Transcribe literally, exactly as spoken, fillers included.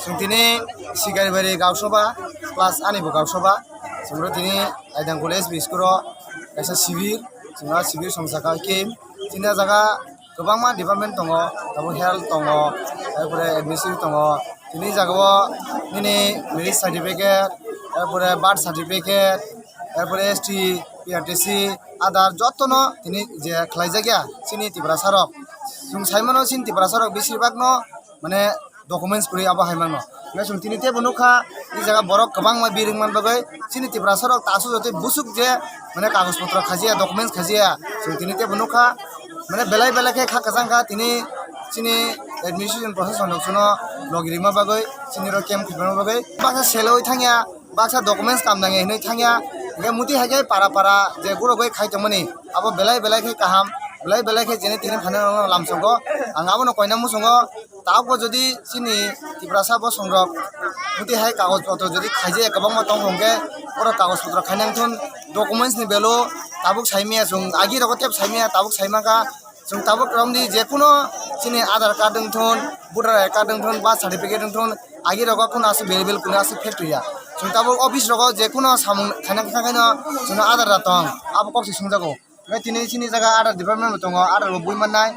Chwng tini Sikaribari Gausabha plus ani bo Gausabha. Chwngno tini Aidangkul S B school o kaisa sibir, chwngno sibir song saka khe chini jaga kwbangma department tongo, abo health tongo, taipore administrative tongo. Tini jaga o nini marriage certificate, taipore birth certificate, taipore S T, P R T C, Aadhaar jotono tini je khlaijakya chini Tiprasa rok. Chwng saimano chini Tiprasa rok besibak no mane documents kwrwi abo hai mano. Hingke chwng tini teibo nukha, tei jaga borok kwbangma birwk man bagwi chini Tiprasa rok tasu jotoi busuk je mane kagoj potro khajiya, documents khajiya, chwng tini teibo nukha. Mane belai belai khe kha kwchang kha tini chini administration proshasonrok chwngno logi rima bagwi, chini rok camp khibirma bagwi baksa seloi thangya, baksa documents kam nangya hinwi thangya. Hingke muti hai khe para para je gurogwi khai tongmani abo belai belai khe kaham, belai belai khe jene tini phanirokno lamsongo. Ang abono koina muchungo. Tabukbo jodi chini Tiprasa bosongrok jodi hai kagoj potro jodi khaijaya kwbangma tongkha hwnkhe, borok kagoj potro khainang thun, documents ni belo tabuk saimaya, chwng agi rogo tep saimaya, tabuk saimaka. Chwng tabuk romdi jekuno chini Aadhaar card wngthun, voter I D card wngthun, birth certificate wngthun, agi rogo kuno aswk available kuno aswk factory ya. Chwng tabuk office rogo jekuno samung khainang thangkhaino chwngno Aadhaar da tong, abo kok se sungjago. Hingke tini chini jaga Aadhaar department bo tongo, Aadhaar bo bui mannai.